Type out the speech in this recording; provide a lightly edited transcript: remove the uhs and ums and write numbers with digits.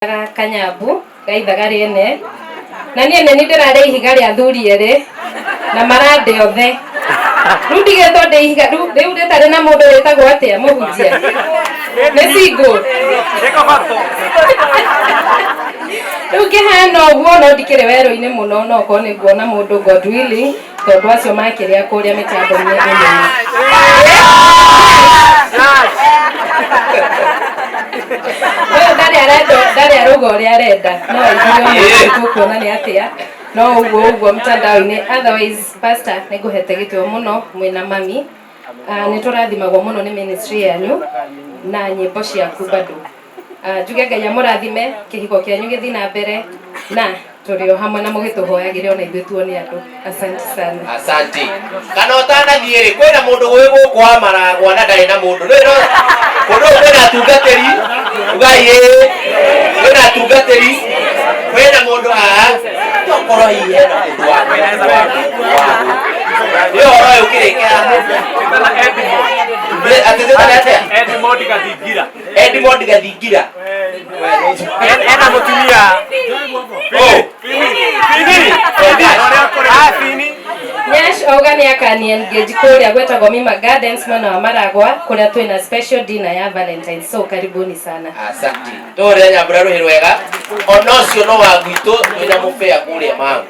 Ga kanyambu ga ithaga rĩene na niĩ nĩ niĩ ndĩrarĩa ihiga rĩa athuri erĩ na marandĩ othe. Rĩu ndigĩtwo ndĩ ihiga rĩu rĩu rĩtarĩ na mũndũ rĩtagwo atĩa mũhunjia nĩ single. Rĩu ngĩhana ũguo no ndikĩrĩ werũ-inĩ mũno, no okorwo nĩ nguona mũndũ, God willing, tondũ acio makĩrĩa kũrĩa mĩtambo-inĩ ĩno. Ũyũ ndarĩ arenda, ndarĩ arauga ũrĩa arenda, no aiguire ũmũthĩ tũkuona nĩ atĩa, no ũguo ũguo mtandao-inĩ. Otherwise, pastor, nĩ ngũhete gĩtĩo mũno mwĩna mami. Ah, nĩ tũrathimagwo mũno nĩ ministry yanyu na nyĩmbo ciaku bado. Ah, njuge Ngai amũrathime, kĩhiko kĩanyu gĩthiĩ na mbere na tũrĩ o hamwe na mũgĩtũhoyagĩre ona ithuĩ tuone andũ. Asante sana. Asante. Kana ũtanathiĩ rĩ, kwĩna mũndũ gwĩ gũkũ wa maragwa na ndarĩ na mũndũ. Nĩ no kũndũ gũkũ kwĩna atungatĩri, ugai ĩĩ. Kwĩna atungatĩri, kwĩna mũndũ haha, tokorwo hihi hena mũndũ wa nĩ ũhoro ũyũ ũkĩrĩkia haha. Atĩ twĩtane atĩa? Edmond Gathingira. Edmond Gathingira. Ena mutumia. Oh. Fini. Ah, Fini. Nyash auga nĩ akani engage kũrĩa gwetagwo Mima Gardens mwena wa Maragwa kũrĩa twĩna special dinner ya Valentine, so karibuni sana. Asante. Tũrĩa nyambura rũhĩ rwega. Ona ũcio no wa gwitũ twĩna mũbea kũrĩa mangu.